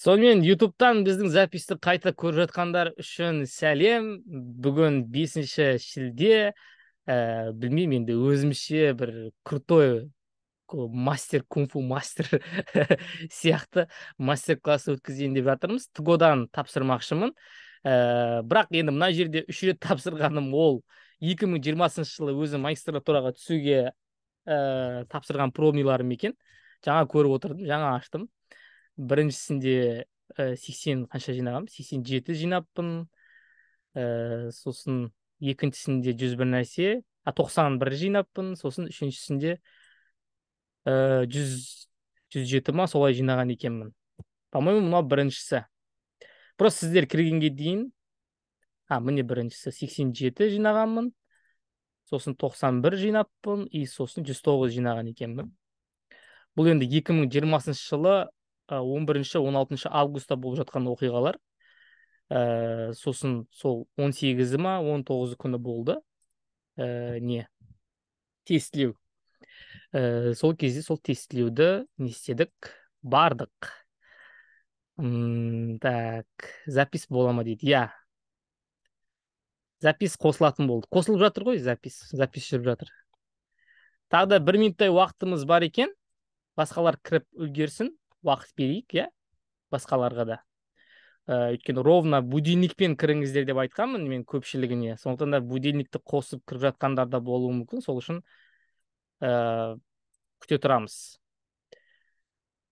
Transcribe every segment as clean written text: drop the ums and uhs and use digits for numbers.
Сонымен YouTube'тан біздің записті қайта көріп жатқандар үшін сәлем. Бүгін 5 шілде. Білмеймін енді, өзімше бір крутой мастер, кунг-фу мастер сияқты мастер-класс өткізейін деп жатырмыз. ТГО-дан тапсырмақшымын. Бірақ енді мына жерде 3 рет тапсырғаным ол 2020 жылы өзім магистратураға түсуге тапсырған пробныйларым екен. Жаңа көріп отырдым, жаңа аштым. Біріншісінде 80 қанша жинағам? 87 жинаппын. Сосын екіншісінде 101 нәрсе, 91 жинаппын. Сосын үшіншісінде 107 ма солай жинаған екенмін. По-моему, мынау біріншісі. Просто сіздер кіргенге дейін, міне біріншісі 87 жинағанмын. Сосын 91 жинаппын, и сосын 109 жинаған екенмін. Бұл енді 2020 жылы 11-16 августта болып жатқан оқиғалар. Сосын сол 18-і ма, 19-ы күні болды. Тестілеу. Сол кезде сол тестілеуді не істедік? Бардық. Так, запись бола ма дейді. Я. Запись қосылатын болды. Қосылып жатыр ғой запись. Запись жүріп жатыр. Тағы да 1 минуттай уақытымыз бар екен. Басқалар кіріп үлгерсін. Уақыт берейік, иә? Басқаларға да. Өйткені ровно будильникпен кіріңіздер деп айтқанмын мен көпшілігіне. Сондықтан да будильникті қосып кіріп жатқандар да болуы мүмкін. Сол үшін күте тұрамыз.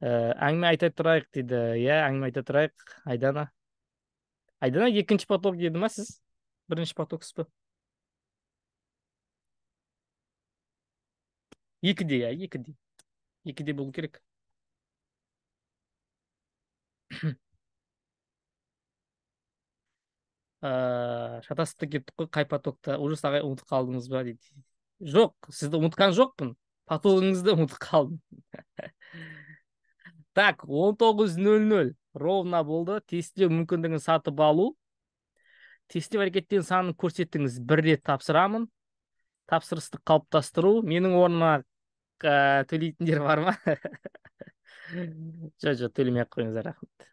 Әңгіме айта тұрайық дейді. Иә, әңгіме айта тұрайық. Айдана. Айдана екінші поток деді ма сіз? Бірінші потоксыз ба? Екіде, иә, екіде. Екіде болу керек. Шатасып та кеттік қой, қай потокта? Ужас ағай, ұмытып қалдыңыз ба дейді. Жоқ, сізді ұмытқан жоқпын. Потогыңызды ұмытып қалдым. Так, 19:00 ровно болды. Тестілеу мүмкіндігін сатып алу. Тестілеу әрекеттерінің санын көрсеттіңіз. Бір рет тапсырамын. Тапсырысты қалыптастыру. Менің орныма төлейтіндер бар ма? Жоқ, жоқ, төлемей ақ қойыңыздар, рахмет.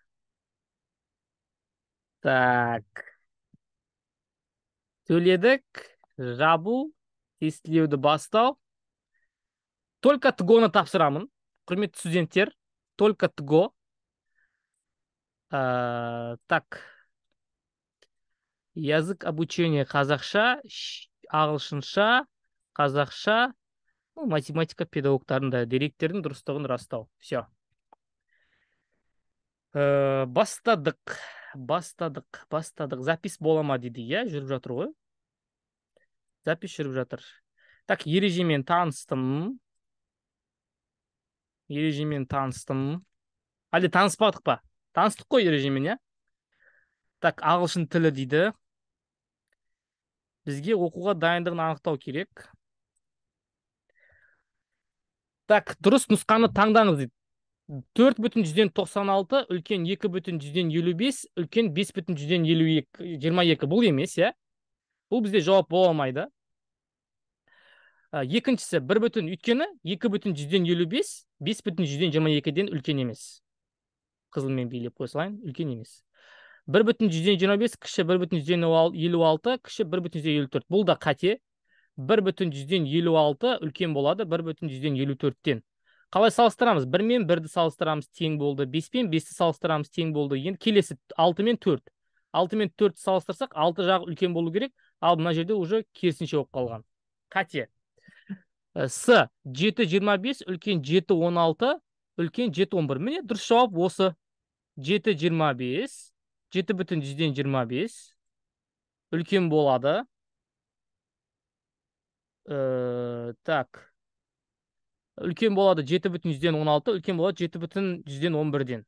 Так. Төледік, жабу, тестілеуді бастау. Только ТГО-ны тапсырамын. Құрметті студенттер, только ТГО. Так. Язык обучения қазақша, ағылшынша, қазақша, математика педагогтарында деректердің дұрыстығын растау. Все. Бастадық, бастадық, бастадық. Запись бола ма дейді, иә, жүріп жатыр ғой. Запись жүріп жатыр. Так, ережемен таныстым. Ережемен таныстым. Әлде таныспадық па? Таныстық қой ережемен, иә? Так, ағылшын тілі дейді. Бізге оқуға дайындығын анықтау керек. Так, дұрыс нұсқаны таңдаңыз дейді. 4,96 үлкен 2,55 үлкен 5,22. Бұл емес, иә? Бұл бізде жауап бола алмайды. Екіншісі 1 бүтін, өйткені 2,55 5,22-ден үлкен емес. Қызылмен белгілеп қоя салайын, үлкен емес. 1,25 кіші 1,56 кіші 1,54. Бұл да қате. 1,56 үлкен болады 1,54-тен. Қалай салыстырамыз? 1 мен 1-ді салыстырамыз, тең болды. 5 пен 5-ті салыстырамыз, тең болды. Енді келесі 6 мен 4. 6 мен 4-ті салыстырсақ, 6 жағы үлкен болу керек. Ал мына жерде уже керісінше болып қалған. Қате. С 7,25 үлкен 7,16 үлкен 7,11. Міне дұрыс жауап осы. 7,25, 7,25 үлкен болады. Так. Үлкен болады 7,16, үлкен болады 7,11-ден.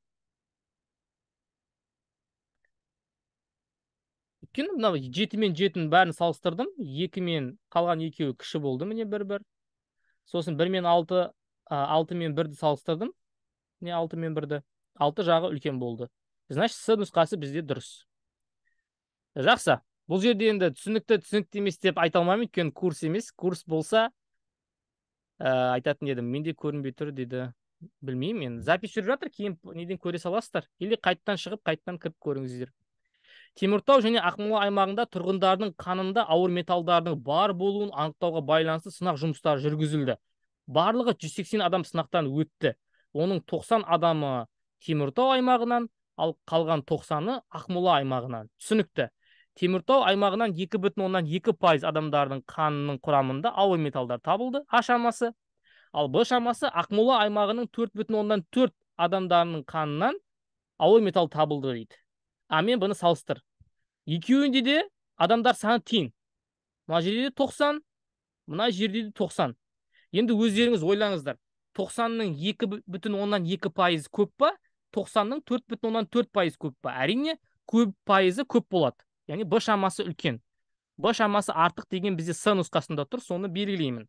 Өйткені мынау 7 мен 7-нің бәрін салыстырдым. 2 мен қалған екеуі кіші болды, міне 1-1. Сосын 1 мен 6, 6 мен 1-ді салыстырдым. Міне 6 мен 1-ді. 6 жағы үлкен болды. Значит, С нұсқасы бізде дұрыс. Жақсы. Бұл жерде енді түсінікті, түсінікті емес деп айта алмаймын, өйткені курс емес. Курс болса, айтатын едім. Менде көрінбей тұр дейді. Білмеймін енді. Запись жүріп жатыр, кейін неден көре саласыздар. Или қайттан шығып, қайттан кіріп көріңіздер. Теміртау және Ақмола аймағында тұрғындардың қанында ауыр металдардың бар болуын анықтауға байланысты сынақ жұмыстары жүргізілді. Барлығы 180 адам сынақтан өтті. Оның 90 адамы Теміртау аймағынан, ал қалған 90-ы Ақмола аймағынан. Түсінікті. Теміртау аймағынан 2,2% адамдардың қанының құрамында ауыр металдар табылды, А шамасы. Ал Б шамасы Ақмола аймағының 4,4 адамдарының қанынан ауыр металл табылды дейді. А мен бұны салыстыр. Екеуінде де адамдар саны тең. Мына жерде де 90, мына жерде де 90. Енді өздеріңіз ойлаңыздар. 90-ның 2,2% көп па? 90-ның 4,4% көп па? Әрине, көп пайызы көп болады. Яғни Б шамасы үлкен. Б шамасы артық деген бізде С нұсқасында тұр, соны белгілеймін.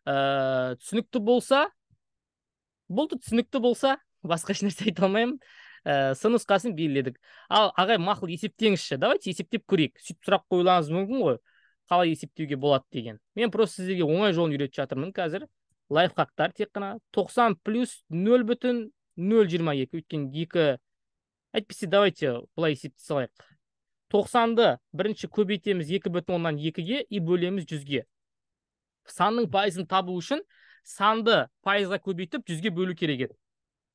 Түсінікті болса, болды, түсінікті болса, басқа ешнәрсе айта алмаймын. С нұсқасын белгіледік. Ал ағай, мақұл, есептеңізші. Давайте есептеп көрейік. Сөйтіп сұрақ қоюларыңыз мүмкін ғой. Қалай есептеуге болады деген. Мен просто сіздерге оңай жолын үйретіп жатырмын қазір. Лайфхактар тек қана 90 плюс 0,022. Өйткені 2, әйтпесе давайте былай есептей салайық. 90-ды бірінші көбейтеміз 2,2-ге и бөлеміз 100-ге. Санның пайызын табу үшін санды пайызға көбейтіп 100-ге бөлу керек еді.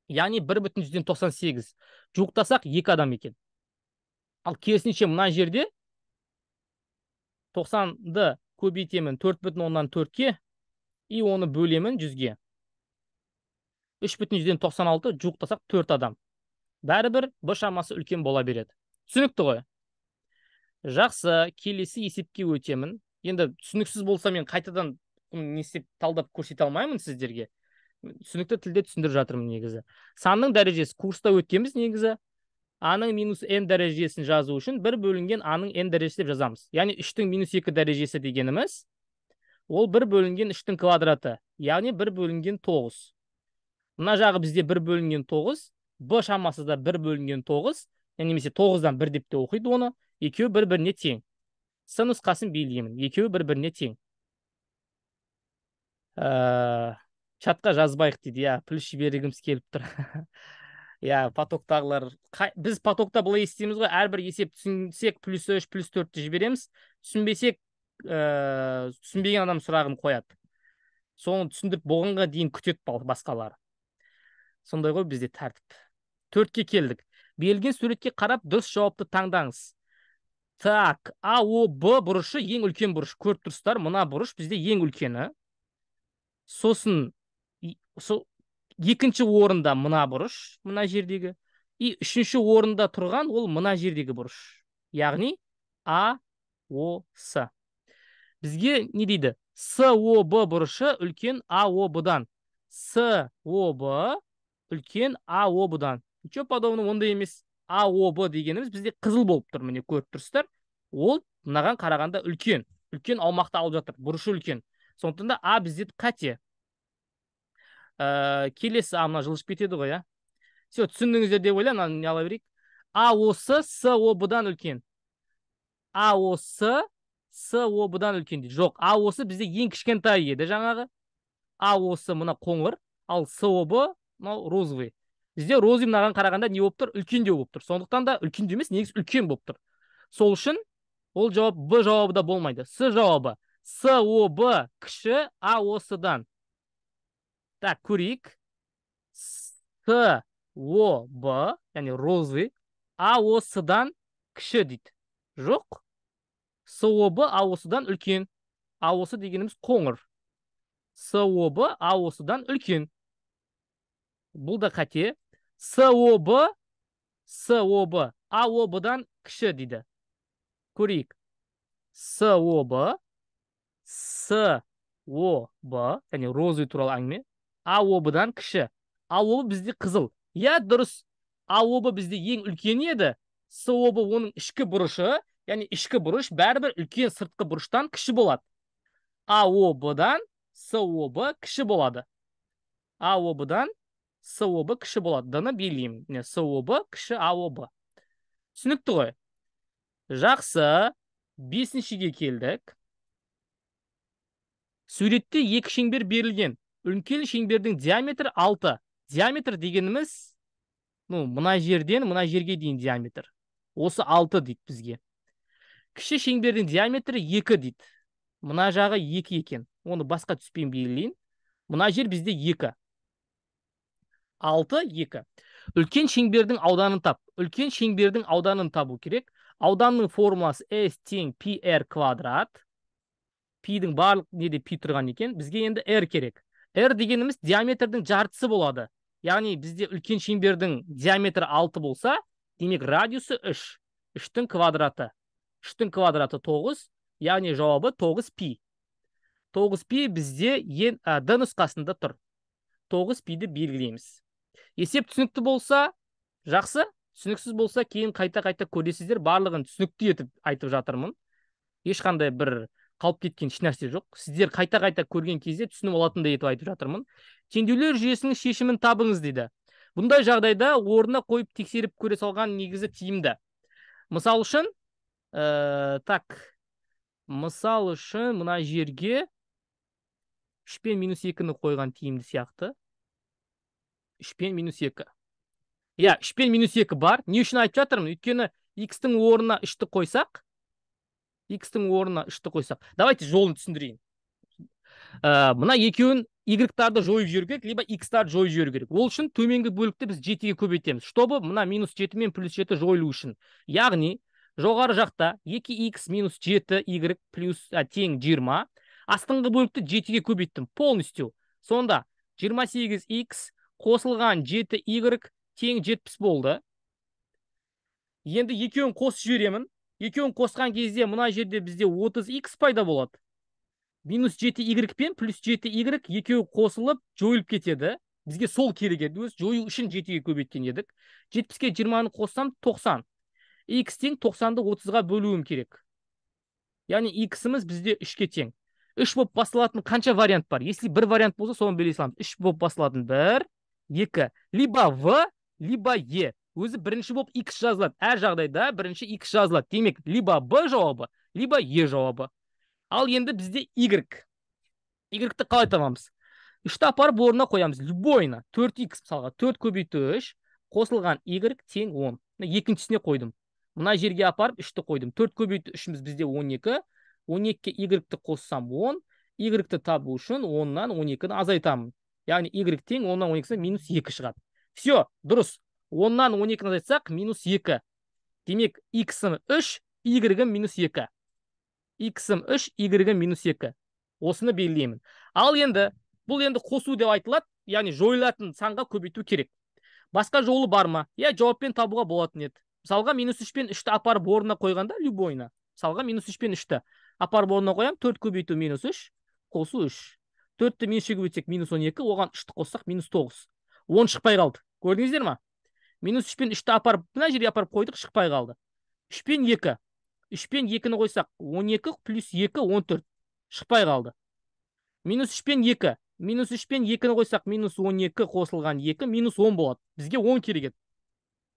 Яғни 1,98. Жуықтасақ 2 адам екен. Ал керісінше мына жерде 90-ды көбейтемін 4,4-ке и оны бөлемін 100-ге. 3,96, жуықтасақ 4 адам. Бәрібір Б шамасы үлкен бола береді. Түсінікті ғой? Жақсы, келесі есепке өтемін. Енді түсініксіз болса мен қайтадан не істеп талдап көрсете алмаймын сіздерге. Түсінікті тілде түсіндіріп жатырмын негізі. Санның дәрежесі курста өткенбіз негізі. А-ның минус n дәрежесін жазу үшін 1 бөлінген А-ның n дәрежесі деп жазамыз. Яғни 3-тің минус 2 дәрежесі дегеніміз ол 1 бөлінген 3-тің квадраты, яғни 1 бөлінген 9. Мына жағы бізде 1 бөлінген 9, Б шамасы да 1 бөлінген 9, немесе 9-дан 1 деп те оқиды оны. Екеуі бір-біріне тең. С нұсқасын белгілеймін. Екеуі бір-біріне тең. Чатқа жазбайық дейді, иә, плюс жібергіміз келіп тұр. Иә, потоктағылар, біз потокта былай естиміз ғой, әрбір есеп түсінсек плюс 3, плюс 4-ті жібереміз, түсінбесек, түсінбеген адам сұрағын қояды. Соны түсіндіріп болғанға дейін күтеді басқалары. Сондай ғой бізде тәртіп. 4-ке келдік. Берілген суретке қарап дұрыс жауапты таңдаңыз. Так, А, О, Б бұрышы ең үлкен бұрыш. Көріп тұрсыздар, мына бұрыш бізде ең үлкені. Сосын екінші орында мына бұрыш, мына жердегі. И үшінші орында тұрған ол мына жердегі бұрыш. Яғни А, О, С. Бізге не дейді? С, О, Б бұрышы үлкен А, О, Б-дан. С, О, Б үлкен А, О, Б-дан. Ничего подобного, ондай емес. А, О, Б дегеніміз бізде қызыл болып тұр, міне көріп тұрсыздар. Ол мынаған қарағанда үлкен. Үлкен аумақты алып жатыр, бұрышы үлкен. Сондықтан да А бізде қате. Келесі А мына жылжып кетеді ғой, иә. Все, түсіндіңіздер деп ойлаймын, мынаны не ала берейік. А, О, С, С, О, Б-дан үлкен. А, О, С, С, О, Б-дан үлкен дейді. Жоқ, А, О, С бізде ең кішкентай еді жаңағы. А, О, С мына қоңыр, ал С, О, Б мынау розовый. Бізде розовый мынаған қарағанда не болып тұр? Үлкендеу болып тұр. Сондықтан да үлкендеу емес, негізі үлкен болып тұр. Сол үшін ол жауап Б жауабы да болмайды. С жауабы. С, О, Б кіші А, О, С-дан. Так, көрейік. С, О, Б, яғни розовый, А, О, С-дан кіші дейді. Жоқ. С, О, Б, А, О, С-дан үлкен. А, О, С дегеніміз қоңыр. С, О, Б, А, О, С-дан үлкен. Бұл да қате. С, О, Б, С, О, Б, А, О, Б-дан кіші дейді. Көрейік. С, О, Б, С, О, Б, яғни розовый туралы әңгіме. А, О, Б-дан кіші. А, О, Б бізде қызыл. Иә, дұрыс. А, О, Б бізде ең үлкен еді. С, О, Б оның ішкі бұрышы, яғни ішкі бұрыш бәрібір үлкен сыртқы бұрыштан кіші болады. А, О, Б-дан С, О, Б кіші болады. А, О, Б-дан С, О, Б кіші болады. Д-ны белгілеймін. Міне, С, О, Б кіші А, О, Б. Түсінікті ғой? Жақсы. 5-шіге келдік. Суретте екі шеңбер берілген. Үлкен шеңбердің диаметрі 6. Диаметр дегеніміз, ну, мына жерден мына жерге дейін диаметр. Осы 6 дейді бізге. Кіші шеңбердің диаметрі 2 дейді. Мына жағы 2 екен. Оны басқа түспен белгілейін. Мына жер бізде 2. 6, 2. Үлкен шеңбердің ауданын тап. Үлкен шеңбердің ауданын табу керек. Ауданның формуласы S тең PR квадрат. Пидің барлық неде пи тұрған екен. Бізге енді R керек. R дегеніміз диаметрдің жартысы болады. Яғни бізде үлкен шеңбердің диаметрі 6 болса, демек радиусы 3. 3-тің квадраты. 3-тің квадраты 9, яғни жауабы 9 пи. 9 пи бізде D нұсқасында тұр. 9 пиді белгілейміз. Есеп түсінікті болса, жақсы, түсініксіз болса, кейін қайта-қайта көресіздер. Барлығын түсінікті етіп айтып жатырмын. Ешқандай бір қалып кеткен ешнәрсе жоқ. Сіздер қайта-қайта көрген кезде түсініп алатындай етіп айтып жатырмын. Теңдеулер жүйесінің шешімін табыңыз дейді. Бұндай жағдайда орнына қойып тексеріп көре салған негізі тиімді. Мысал үшін, мысал үшін мына жерге 3 пен минус 2-ні қойған тиімді сияқты. 3 пен минус 2. Иә, 3 пен минус 2 бар. Не үшін айтып жатырмын? Өйткені x-тің орнына 3-ті қойсақ, x-тің орнына 3-ті қойсақ. Давайте жолын түсіндірейін. Мына екеуін y-тарды жойып жіберу керек, либо x-тарды жойып жіберу керек. Ол үшін төменгі бөлікті біз 7-ге көбейтеміз, чтобы мына минус 7 мен плюс 7 жойылу үшін. Яғни жоғары жақта 2x минус 7y плюс тең 20. Астыңғы бөлікті 7-ге көбейттім полностью. Сонда 28x қосылған 7y тең 70 болды. Енді екеуін қосып жіберемін. Екеуін қосқан кезде мына жерде бізде 30x пайда болады. Минус 7y пен плюс 7y екеуі қосылып жойылып кетеді. Бізге сол керек еді. Өз жою үшін 7-ге көбейткен едік. 70-ке 20-ны қоссам 90. X тең 90-ды 30-ға бөлуім керек. Яғни x-іміз бізде 3-ке тең. 3 болып басылатын қанша вариант бар? Если бір вариант болса, соны белгілей саламыз. 3 болып басылатын 1, 2. Либо В, либо Е. Өзі бірінші болып X жазылады. Әр жағдайда бірінші X жазылады. Демек, либо Б жауабы, либо Е жауабы. Ал енді бізде Y. Y-ті қалай табамыз? 3-ті апарып орнына қоямыз. Любойына. 4x мысалға. 4 көбейту 3 қосылған Y тең 10. Екіншісіне қойдым. Мына жерге апарып 3-ті қойдым. 4 көбейту 3-іміз бізде 12. 12-ке Y-ті қоссам 10. Y-ті табу үшін 10-нан 12-ні азайтамын. Яғни Y тең 10-нан 12-сі минус 2 шығады. Все, дұрыс. 10-нан 12-ні азайтсақ, минус 2. Демек, X-ім 3, Y-ім минус 2. X-ім 3, Y-ім минус 2. Осыны белгілеймін. Ал енді, бұл енді қосу деп айтылады, яғни жойылатын санға көбейту керек. Басқа жолы бар ма? Иә, жауаппен табуға болатын еді. Мысалға, минус 3 пен 3-ті апарып орнына қойғанда, любойына. Мысалға, минус 3 пен 3-ті апарып орнына қоямын, 4 көбейту минус 3, қосу 3. 4-ті минус 3-ге көбейтсек, минус 12, оған 3-ті қоссақ, минус 9. 10 шықпай қалды. Көрдіңіздер ма? Минус 3 пен 3-ті апарып, мына жерге апарып қойдық, шықпай қалды. 3 пен 2. 3 пен 2-ні қойсақ, 12 плюс 2, 14. Шықпай қалды. Минус 3 пен 2. Минус 3 пен 2-ні қойсақ, минус 12 қосылған 2, минус 10 болады. Бізге 10 керек еді.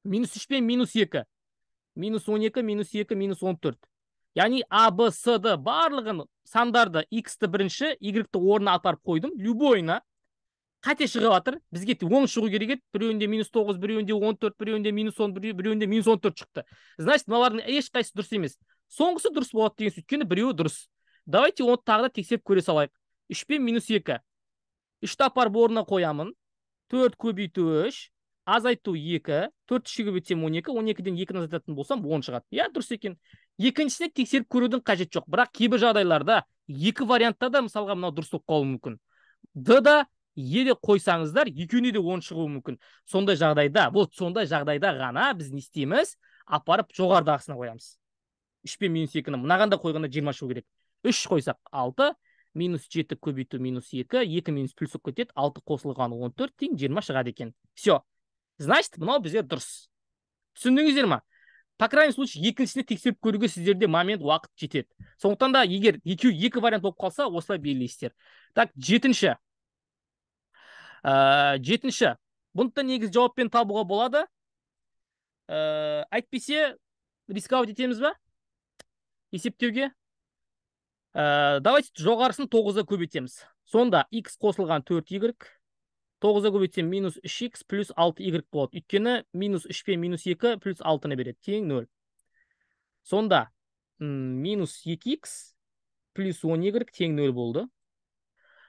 Минус 3 пен минус 2. Минус 12, минус 2, минус 14. Яғни А, Б, С, Д барлығын сандарды X-ті бірінші, Y-ті орнына апарып қойдым. Любойына. Қате шығып жатыр. Бізге 10 шығу керек еді. Біреуінде минус 9, біреуінде 14, біреуінде минус 10, біреуінде минус 14 шықты. Значит, мыналардың ешқайсысы дұрыс емес. Соңғысы дұрыс болады деген сөз, өйткені біреуі дұрыс. Давайте оны тағы да тексеріп көре салайық. 3 пен минус 2. 3-ті апарып орнына қоямын. 4 көбейту 3, азайту 2, 4 үшке көбейтсем 12, 12-ден 2-ні азайтатын болсам 10 шығады. Иә, дұрыс екен. Екіншісіне тексеріп көрудің қажеті жоқ. Бірақ кейбір жағдайларда екі вариантта да мысалға мынау дұрыс болып қалуы мүмкін. Д да Е де қойсаңыздар, екеуіне де 10 шығуы мүмкін. Сондай жағдайда, вот сондай жағдайда ғана біз не істейміз? Апарып жоғарыдағысына қоямыз. 3 пен минус 2-ні мынаған да қойғанда 20 шығу керек. 3 қойсақ 6, минус 7 көбейту минус 2, 2 минус плюс болып кетеді, 6 қосылған 14 тең 20 шығады екен. Все. Значит, мынау бізде дұрыс. Түсіндіңіздер ма? По крайней случае, екіншісіне тексеріп көруге сіздерде момент, уақыт жетеді. Сондықтан да егер екеуі екі вариант болып қалса, осылай белгілейсіздер. Так, жетінші. Жетінші. Бұны да негізі жауаппен табуға болады. Әйтпесе, рисковать етеміз ба? Есептеуге. Давайте жоғарысын 9-ға көбейтеміз. Сонда x қосылған 4y, 9-ға көбейтсем минус 3x плюс 6y болады. Өйткені минус 3 пен минус 2 плюс 6-ны береді. Тең 0. Сонда минус 2x плюс 10y тең 0 болды.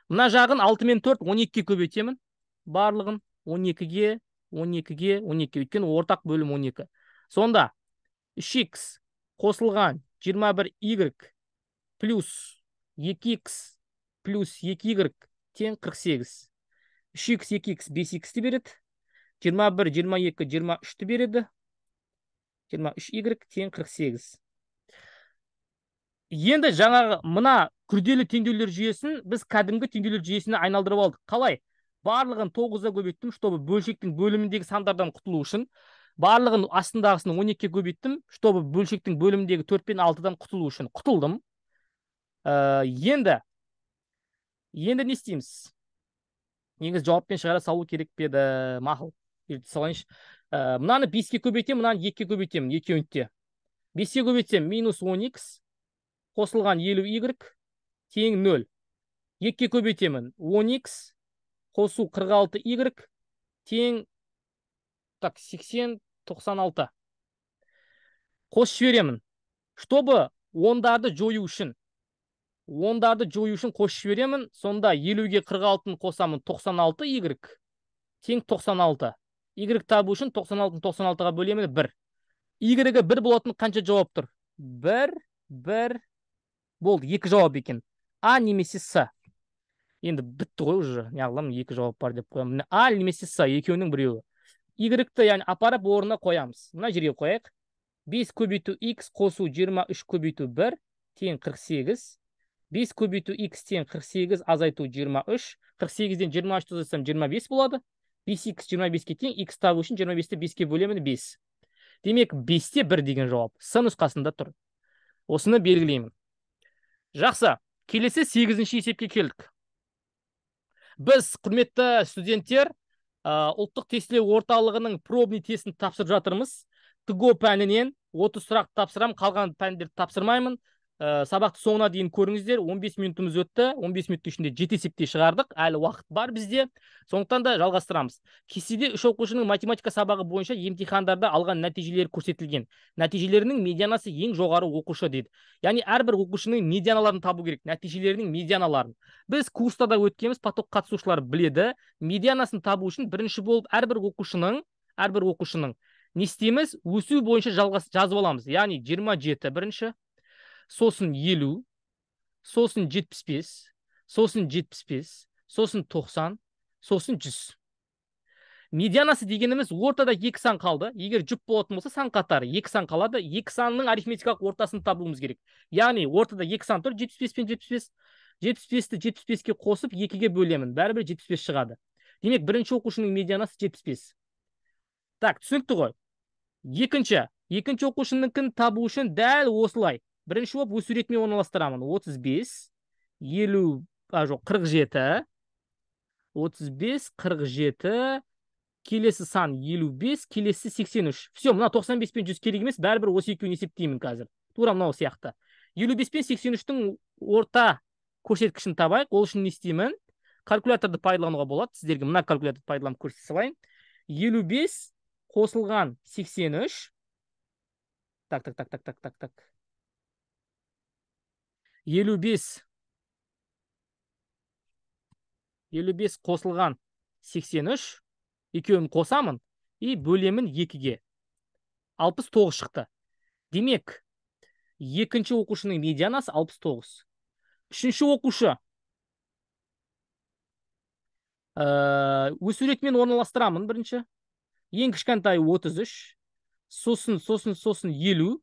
Мына жағын 6 мен 4 12-ге көбейтемін. Барлығын 12-ге, 12-ге, 12-ге. Өйткені ортақ бөлім 12. Сонда 3x қосылған 21y плюс 2x плюс 2y тең 48. 3x, 2x, 5x-ті береді. 21, 22, 23-ті береді. 23y тең 48. Енді жаңағы мына күрделі теңдеулер жүйесін біз кәдімгі теңдеулер жүйесіне айналдырып алдық. Қалай? Барлығын 9-ға көбейттім, чтобы бөлшектің бөліміндегі сандардан құтылу үшін. Барлығын астындағысын 12-ге көбейттім, чтобы бөлшектің бөліміндегі 4 пен 6-дан құтылу үшін. Құтылдым. Енді не істейміз? Негізі жауаппен шығара салу керек пе еді? Мақұл. Салайыншы. Мынаны 5-ке көбейтемін, мынаны 2-ке көбейтемін, екеуін де. 5-ке көбейтсем минус 10x қосылған 50y тең 0. 2-ке көбейтемін 10x қосу 46y тең так 80 96. Қосып жіберемін. Чтобы ондарды жою үшін. Ондарды жою үшін қосып жіберемін. Сонда 50-ге 46-ны қосамын, 96y тең 96. Y табу үшін 96-ны 96-ға бөлемін 1. Y-ге 1 болатын қанша жауап тұр? 1, 1 болды, 2 жауап екен. А немесе С. Енді бітті ғой уже. Неғылам 2 жауап бар деп қоямын. А немесе С екеуінің біреуі. Y-ті яғни апарып орнына қоямыз. Мына жерге қояйық. 5 көбейту x қосу 23 көбейту 1 тең 48. 5 көбейту x тең 48 азайту 23. 48-ден 23 азайтсам 25 болады. 5x 25-ке тең, x табу үшін 25-ті 5-ке бөлемін 5. Демек 5-те 1 деген жауап С нұсқасында тұр. Осыны белгілеймін. Жақсы, келесі 8-ші есепке келдік. Біз, құрметті студенттер, ұлттық тестілеу орталығының пробный тестін тапсырып жатырмыз. ТГО пәнінен 30 сұрақ тапсырам, қалған пәндерді тапсырмаймын. Сабақты соңына дейін көріңіздер. 15 минутымыз өтті. 15 минуттың ішінде 7 есепте шығардық. Әлі уақыт бар бізде. Сондықтан да жалғастырамыз. Кестеде 3 оқушының математика сабағы бойынша емтихандарда алған нәтижелері көрсетілген. Нәтижелерінің медианасы ең жоғары оқушы дейді. Яғни әрбір оқушының медианаларын табу керек. Нәтижелерінің медианаларын. Біз курста да өткенбіз, поток қатысушылары біледі. Медианасын табу үшін бірінші болып әрбір оқушының не істейміз? Өсу бойынша жазып аламыз. Яғни 27 бірінші, сосын 50, сосын 75, сосын 75, сосын 90, сосын 100. Медианасы дегеніміз ортада 2 сан қалды. Егер жұп болатын болса сан қатары 2 сан қалады. 2 санның арифметикалық ортасын табуымыз керек. Яғни ортада 2 сан тұр, 75 пен 75. 75-ті 75-ке қосып 2-ге бөлемін. Бәрібір 75 шығады. Демек бірінші оқушының медианасы 75. Так, түсінікті ғой. Екінші оқушыныкін табу үшін дәл осылай. Бірінші болып өсу ретімен орналастырамын. 35, 50, жоқ, 47, 35, 47, келесі сан 55, келесі 83. Все, мына 95 пен 100 керек емес, бәрібір осы екеуін есептеймін қазір. Тура мынау сияқты. 55 пен 83-тің орта көрсеткішін табайық. Ол үшін не істеймін? Калькуляторды пайдалануға болады. Сіздерге мына калькуляторды пайдаланып көрсете салайын. 55 қосылған 83. Так. 55 қосылған 83, екеуін қосамын и бөлемін 2-ге. 69 шықты. Демек, екінші оқушының медианасы 69. Үшінші оқушы өсу ретімен орналастырамын бірінші. Ең кішкентайы 33, сосын 50.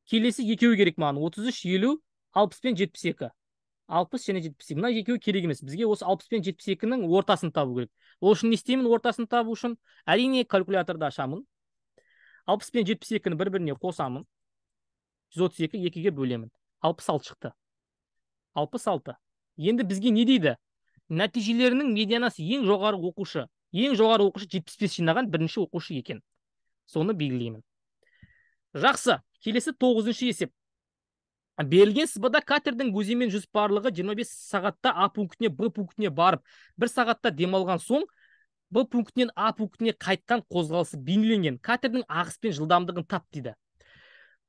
Келесі екеуі керек маған. 33, 50, 60 пен 72. 60 және 72. Мына екеуі керек емес. Бізге осы 60 пен 72-нің ортасын табу керек. Ол үшін не істеймін ортасын табу үшін? Әрине калькуляторды ашамын. 60 пен 72-ні бір-біріне қосамын. 132 2-ге бөлемін. 66 шықты. 66. Енді бізге не дейді? Нәтижелерінің медианасы ең жоғары оқушы. Ең жоғары оқушы 75 жинаған бірінші оқушы екен. Соны белгілеймін. Жақсы. Келесі 9-шы есеп. Берілген сызбада катердің өзенмен жүзіп барлығы 25 сағатта А пунктіне, Б пунктіне барып, 1 сағатта демалған соң Б пунктінен А пунктіне қайтқан қозғалысы бейнеленген. Катердің ағыс пен жылдамдығын тап дейді.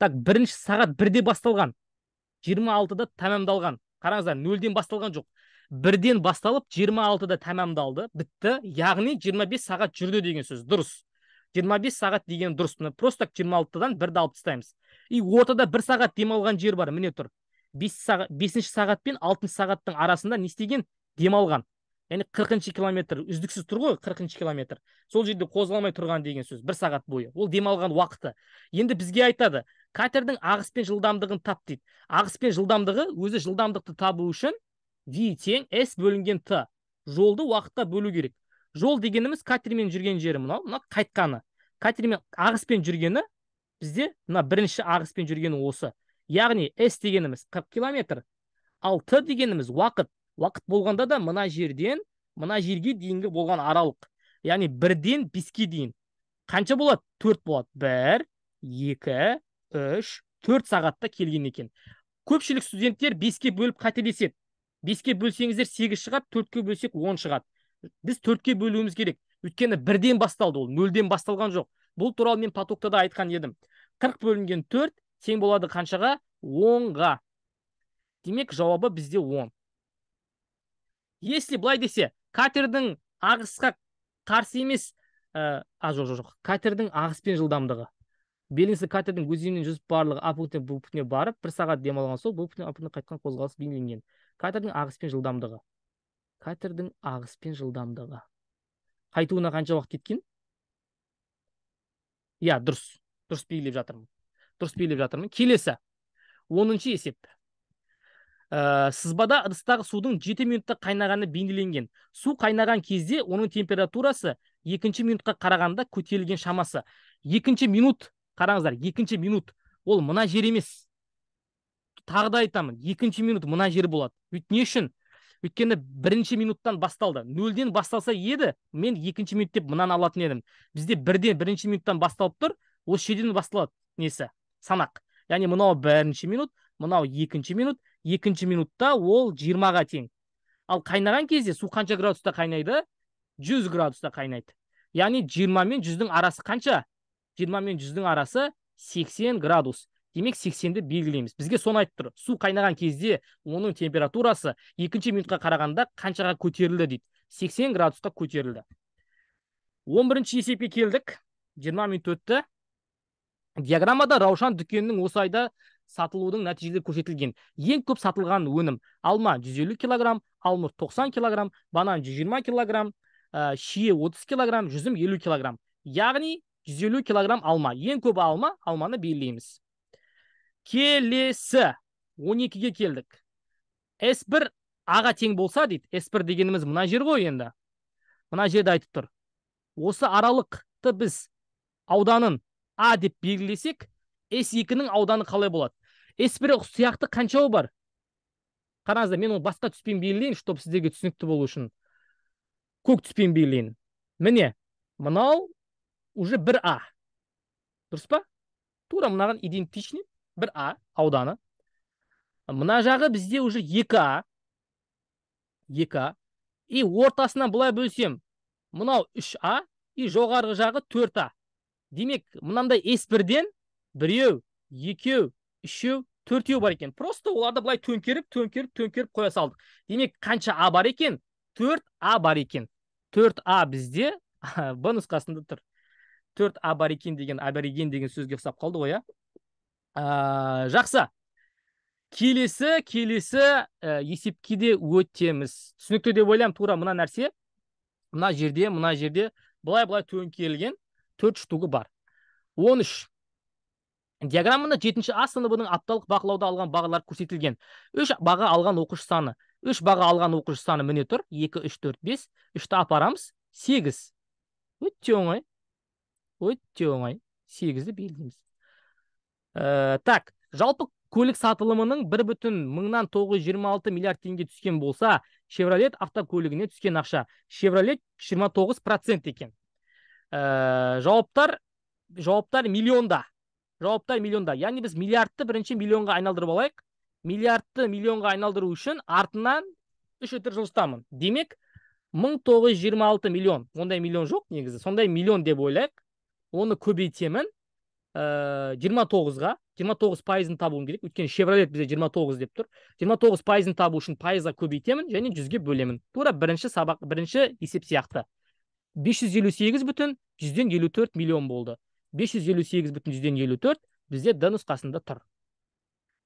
Так, бірінші сағат 1-де басталған, 26-да тәмамдалған. Қараңыздар, 0-ден басталған жоқ. 1-ден басталып 26-да тәмамдалды, бітті. Яғни 25 сағат жүрді деген сөз. Дұрыс. 25 сағат деген дұрыс. Мына просто 26-дан 1-ді алып тастаймыз. И ортада 1 сағат демалған жер бар, міне тұр. 5 сағат пен 6 сағаттың арасында не істеген? Демалған. Яғни 40 километр үздіксіз тұр ғой, 40 километр. Сол жерде қозғалмай тұрған деген сөз, 1 сағат бойы. Ол демалған уақыты. Енді бізге айтады, катердің ағыс пен жылдамдығын тап дейді. Ағыс пен жылдамдығы, өзі жылдамдықты табу үшін V тең S бөлінген T. Жолды уақытқа бөлу керек. Жол дегеніміз катермен жүрген жері мынау, мына қайтқаны. Катермен ағыспен жүргені бізде мына бірінші ағыспен жүргені осы. Яғни S дегеніміз 40 километр. Ал Т дегеніміз уақыт. Уақыт болғанда да мына жерден мына жерге дейінгі болған аралық. Яғни 1-ден 5-ке дейін. Қанша болады? 4 болады. 1, 2, 3, 4 сағатта келген екен. Көпшілік студенттер 5-ке бөліп қателеседі. 5-ке бөлсеңіздер 8 шығады, 4-ке бөлсек 10 шығады. Біз 4-ке бөлуіміз керек. Өйткені 1-ден басталды ол, 0-ден басталған жоқ. Бұл туралы мен потокта да айтқан едім. 40 бөлінген 4 тең болады қаншаға? 10-ға. Демек, жауабы бізде 10. Если былай десе, катердің ағысқа қарсы емес, жоқ, катердің ағыспен жылдамдығы. Белгісі катердің өзеннен жүзіп барлығы А пунктінен Б пунктіне барып, 1 сағат демалған соң Б пунктінен А пунктіне қайтқан қозғалыс бейнеленген. Катердің ағыспен жылдамдығы. Катердің ағыспен жылдамдығы. Қайтуына қанша уақыт кеткен? Иә, дұрыс. Дұрыс белгілеп жатырмын. Дұрыс белгілеп жатырмын. Келесі. 10-шы есеп. Сызбада ыдыстағы судың 7 минутта қайнағаны бейнеленген. Су қайнаған кезде оның температурасы 2 минутқа қарағанда көтерілген шамасы. 2 минут, қараңыздар, 2 минут. Ол мына жер емес. Тағы да айтамын, 2 минут мына жер болады. Не үшін? Өйткені 1 минуттан басталды. 0-ден басталса еді, мен 2 минут деп мынаны алатын едім. Бізде 1-ден 1 минуттан басталып тұр, осы жерден басталады несі? Санақ. Яғни мынау 1 минут, мынау 2 минут, 2 минутта ол 20-ға тең. Ал қайнаған кезде су қанша градуста қайнайды? 100 градуста қайнайды. Яғни 20 мен 100-дің арасы қанша? 20 мен 100-дің арасы 80 градус. Демек 80-ді белгілейміз. Бізге соны айтып тұр. Су қайнаған кезде оның температурасы 2 минутқа қарағанда қаншаға көтерілді дейді. 80 градусқа көтерілді. 11-ші есепке келдік. 20 минут өтті. Диаграммада Раушан дүкенінің осы айда сатылудың нәтижелері көрсетілген. Ең көп сатылған өнім алма 150 килограмм, алмұрт 90 килограмм, банан 120 килограмм, шие 30 килограмм, жүзім 50 килограмм. Яғни 150 килограмм алма. Ең көп алма, алманы белгілейміз. Келесі 12-ге келдік. S1 А-ға тең болса дейді. S1 дегеніміз мына жер ғой енді. Мына жерді айтып тұр. Осы аралықты біз ауданын А деп белгілесек, S2-нің ауданы қалай болады? S1 сияқты қаншауы бар? Қараңыздар, мен оны басқа түспен белгілейін, чтобы сіздерге түсінікті болу үшін. Көк түспен белгілейін. Міне, мынау уже 1А. Дұрыс па? Тура мынаған идентичный 1А ауданы. Мына жағы бізде уже 2А. 2А. И ортасынан былай бөлсем, мынау 3А, и жоғарғы жағы 4А. Демек, мынандай S1-ден 1, 2, 3, 4 бар екен. Просто оларды былай төңкеріп, төңкеріп, төңкеріп қоя салдық. Демек, қанша А бар екен? 4А бар екен. 4А бізде Б нұсқасында тұр. 4А бар екен деген, абориген деген сөзге ұқсап қалды ғой, ә? Жақсы. Келесі есепке де өтеміз. Түсінікті деп ойлаймын, тура мына нәрсе. Мына жерде, мына жерде былай-былай төңкерілген 4 штугі бар. 13. Диаграммада 7 А сыныбының апталық бақылауда алған бағалар көрсетілген. 3 баға алған оқушы саны. 3 баға алған оқушы саны міне тұр. 2, 3, 4, 5. 3-ті апарамыз. 8. Өте оңай. Өте оңай. 8-ді белгілейміз. Так, жалпы көлік сатылымының 1,926 миллиард теңге түскен болса, Chevrolet автокөлігіне түскен ақша. Chevrolet 29% екен. Жауаптар миллионда. Жауаптар миллионда. Яғни біз миллиардты бірінші миллионға айналдырып алайық. Миллиардты миллионға айналдыру үшін артынан 3 үтір жылжытамын. Демек, 1926 миллион. Ондай миллион жоқ негізі. Сондай миллион деп ойлайық. Оны көбейтемін. 29-ға, 29% табуым керек. Өйткені Chevrolet бізде 29 деп тұр. 29% табу үшін пайызға көбейтемін және 100-ге бөлемін. Тура бірінші сабақ, бірінші есеп сияқты. 558,54 миллион болды. 558,54 бізде Д нұсқасында тұр.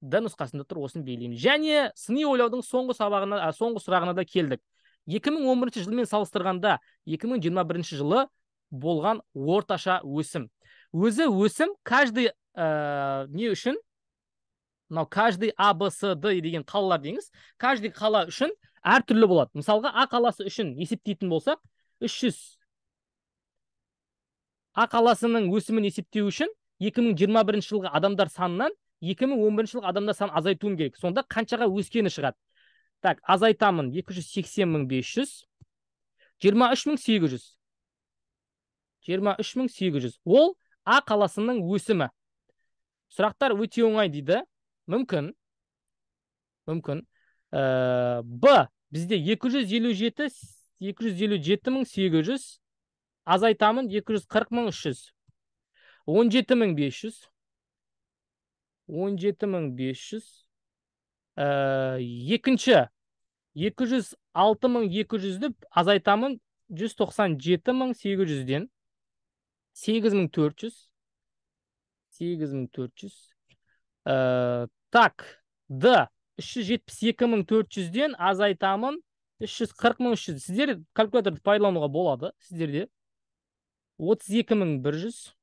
Д нұсқасында тұр, осыны белгілейміз. Және сыни ойлаудың соңғы сабағына, соңғы сұрағына да келдік. 2011 жылмен салыстырғанда 2021 жылы болған орташа өсім. Өзі өсім каждый не үшін? Мынау каждый А, Б, С, Д деген қалалар деңіз. Каждый қала үшін әртүрлі болады. Мысалға, А қаласы үшін есептейтін болсақ, 300 А қаласының өсімін есептеу үшін 2021 жылғы адамдар санынан 2011 жылғы адамдар санын азайтуым керек. Сонда қаншаға өскені шығады? Так, азайтамын 280 500, 23 800. 23 800. Ол А қаласының өсімі. Сұрақтар өте оңай дейді. Мүмкін. Мүмкін. Б бізде 257 800 азайтамын 240 300. 17 500. 17 500. Екінші 206 200-ді азайтамын 197 800-ден. 8400. 8400. Так, Д 372 400-ден азайтамын 340 300. Сіздер калькуляторды пайдалануға болады сіздерде. 32 100.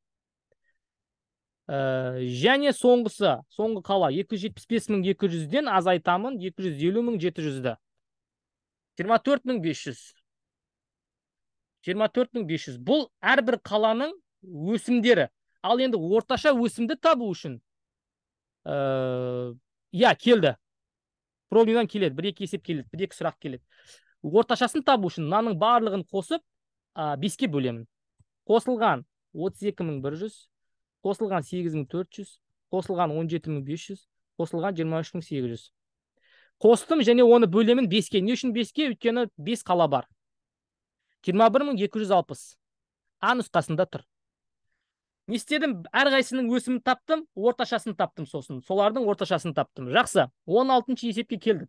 Және соңғысы, соңғы қала 275 200-ден азайтамын 250 700-ді. 24 500. 24 500. Бұл әрбір қаланың өсімдері. Ал енді орташа өсімді табу үшін, иә, келді. Пробныйдан келеді, бір-екі есеп келеді, бір-екі сұрақ келеді. Орташасын табу үшін мынаның барлығын қосып, 5-ке бөлемін. Қосылған 32 100, қосылған 8400, қосылған 17 500, қосылған 23 800. Қостым және оны бөлемін 5-ке. Не үшін 5-ке? Өйткені 5 қала бар. 21 260. А нұсқасында тұр. Не істедім? Әрқайсының өсімін таптым, орташасын таптым сосын. Солардың орташасын таптым. Жақсы. 16 есепке келдік.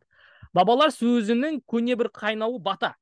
Бабалар сөзінің көне бір қайнауы бата.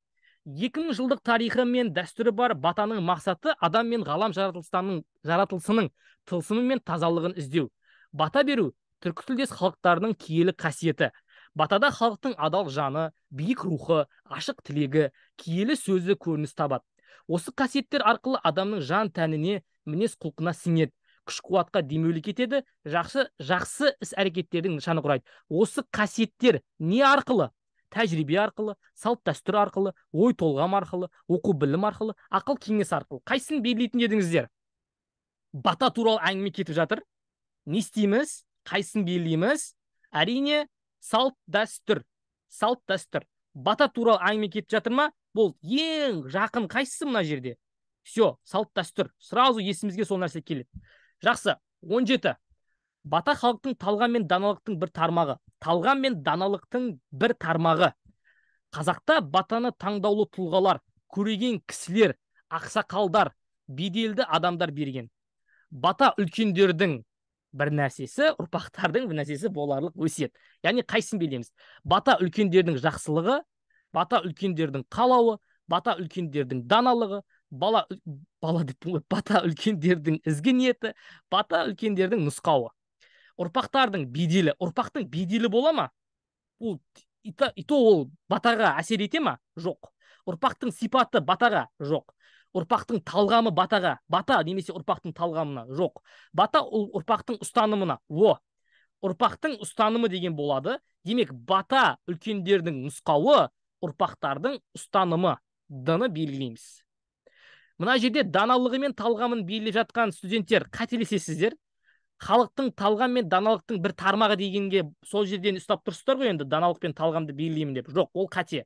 2000 жылдық тарихы мен дәстүрі бар батаның мақсаты адам мен ғалам жаратылысының тылсымы мен тазалығын іздеу. Бата беру түркі тілдес халықтарының киелі қасиеті. Батада халықтың адал жаны, биік рухы, ашық тілегі, киелі сөзі көрініс табады. Осы қасиеттер арқылы адамның жан тәніне, мінез құлқына сіңеді, күш қуатқа демеулік етеді, жақсы іс әрекеттердің нышаны құрайды. Осы қасиеттер не арқылы? Тәжірибе арқылы, салт дәстүр арқылы, ой толғам арқылы, оқу білім арқылы, ақыл кеңес арқылы. Қайсысын белгілейтін едіңіздер? Бата туралы әңгіме кетіп жатыр. Не істейміз? Қайсысын белгілейміз? Әрине, салт дәстүр. Салт дәстүр. Бата туралы әңгіме кетіп жатыр ма? Бұл ең жақын қайсысы мына жерде? Все, салт дәстүр. Сразу есімізге сол нәрсе келеді. Жақсы, 17. Бата халықтың талғам мен даналықтың бір тармағы. Талғам мен даналықтың бір тармағы. Қазақта батаны таңдаулы тұлғалар, көреген кісілер, ақсақалдар, беделді адамдар берген. Бата үлкендердің бір нәрсесі, ұрпақтардың бір нәрсесі боларлық өсиет. Яғни қайсысын белгілейміз? Бата үлкендердің жақсылығы, бата үлкендердің қалауы, бата үлкендердің даналығы, бала, бала деп ғой, бата үлкендердің ізгі ниеті, бата үлкендердің нұсқауы. Ұрпақтардың беделі, ұрпақтың беделі бола ма? Ол и то ол батаға әсер ете ма? Жоқ. Ұрпақтың сипаты батаға? Жоқ. Ұрпақтың талғамы батаға, бата немесе ұрпақтың талғамына? Жоқ. Бата ол ұрпақтың ұстанымына. О, ұрпақтың ұстанымы деген болады. Демек, бата үлкендердің нұсқауы, ұрпақтардың ұстанымы. Д-ны белгілейміз. Мына жерде даналығы мен талғамын белгілеп жатқан студенттер, қателесесіздер. Халықтың талғам мен даналықтың бір тармағы дегенге сол жерден ұстап тұрсыздар ғой енді, даналық пен талғамды белгілеймін деп. Жоқ, ол қате.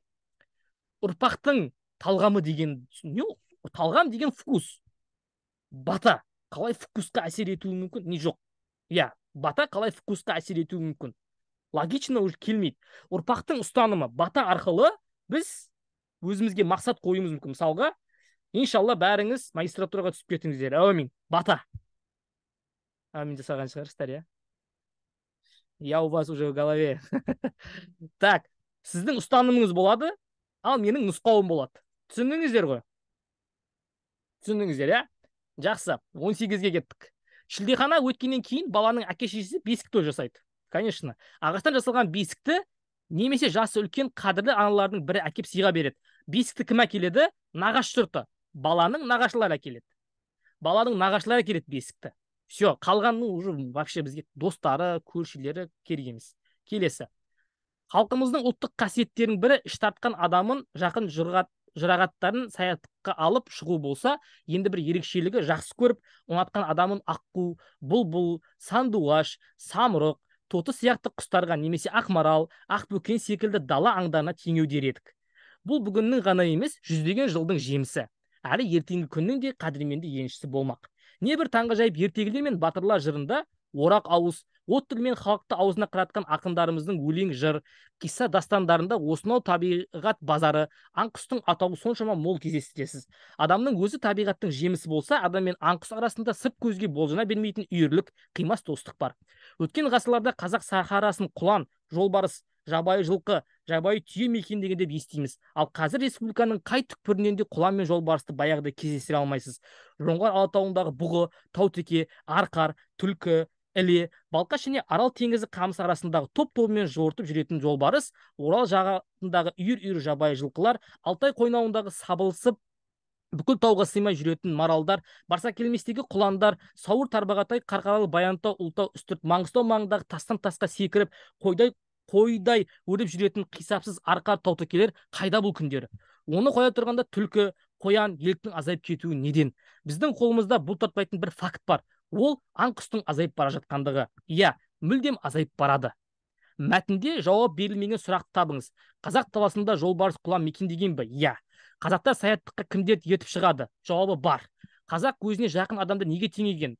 Ұрпақтың талғамы деген не ол? Талғам деген вкус. Бата қалай вкусқа әсер етуі мүмкін? Не, жоқ. Иә, бата қалай вкусқа әсер етуі мүмкін? Логично уже келмейді. Ұрпақтың ұстанымы бата арқылы біз өзімізге мақсат қоюымыз мүмкін. Мысалға, иншалла бәріңіз магистратураға түсіп кетіңіздер. Әумин. Бата. Әумин жасаған шығарсыздар, иә? Я у вас уже в голове. Так, сіздің ұстанымыңыз болады, ал менің нұсқауым болады. Түсіндіңіздер ғой? Түсіндіңіздер, иә? Жақсы, 18-ге кеттік. Шілдехана өткеннен кейін баланың әке-шешесі бесік той жасайды. Конечно. Ағаштан жасалған бесікті немесе жасы үлкен қадірлі аналардың бірі әкеп сыйға береді. Бесікті кім әкеледі? Нағашы жұрты. Баланың нағашылары әкеледі. Баланың нағашылары әкеледі бесікті. Все, қалғанның уже вообще бізге достары, көршілері керек емес. Келесі. Халқымыздың ұлттық қасиеттерінің бірі іш тартқан адамын жақын жұрағаттарын саяхатқа алып шығу болса, енді бір ерекшелігі жақсы көріп, ұнатқан адамын аққу, бұлбұл, сандуғаш, самұрық, тоты сияқты құстарға немесе ақмарал, ақбөкен секілді дала аңдарына теңеу дер едік. Бұл бүгіннің ғана емес, жүздеген жылдың жемісі. Әрі ертеңгі күннің де қадірменді еншісі болмақ. Небір таңғажайып ертегілер мен батырлар жырында орақ ауыз, от тілмен халықты аузына қаратқан ақындарымыздың өлең жыр, қисса дастандарында осынау табиғат базары, аң құстың атауы соншама мол кездестіресіз. Адамның өзі табиғаттың жемісі болса, адам мен аң құс арасында сырт көзге болжана бермейтін үйірлік, қимас достық бар. Өткен ғасырларда қазақ сахарасын құлан, жолбарыс, жабайы жылқы, жабайы түйе мекендеген деп естиміз. Ал қазір республиканың қай түкпірінен де құлан мен жолбарысты баяғыда кездестіре алмайсыз. Жоңғар Алатауындағы бұғы, таутеке, арқар, түлкі, іле, Балқаш және Арал теңізі қамыс арасындағы топ-тобымен жортып жүретін жолбарыс, Орал жағасындағы үйір-үйір жабайы жылқылар, Алтай қойнауындағы сабылысып бүкіл тауға сыймай жүретін маралдар, Барсакелместегі құландар, Сауыр, Тарбағатай, Қарқаралы, Баянтау, Ұлытау, Үстірт, Маңғыстау маңындағы тастан тасқа секіріп, қойдай өріп жүретін қисапсыз арқар таутекелер қайда бұл күндері? Оны қоя тұрғанда түлкі, қоян, еліктің азайып кетуі неден? Біздің қолымызда бұлтартпайтын бір факт бар. Ол аң құстың азайып бара жатқандығы. Иә, мүлдем азайып барады. Мәтінде жауап берілмеген сұрақты табыңыз. Қазақ даласында жолбарыс құлан мекендеген бе? Иә. Қазақтар саяттыққа кімдерді ертіп шығады? Жауабы бар. Қазақ өзіне жақын адамды неге теңеген?